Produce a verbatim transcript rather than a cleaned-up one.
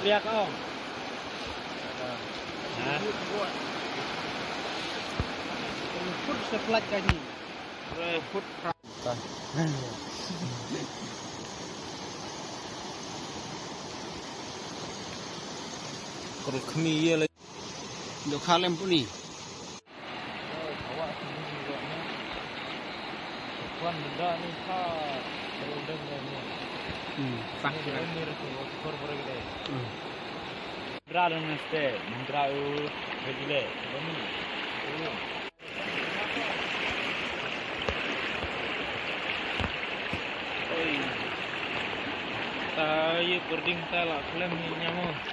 Liak ong. Ha? Food supply ka ni. Food. Kru khmi ye le. Dokha lem puni. Hmm, pak. Hmm. Mundra dong neste, mundra u bejile. Oi. Ta ye perding ta la klem ni nyamo.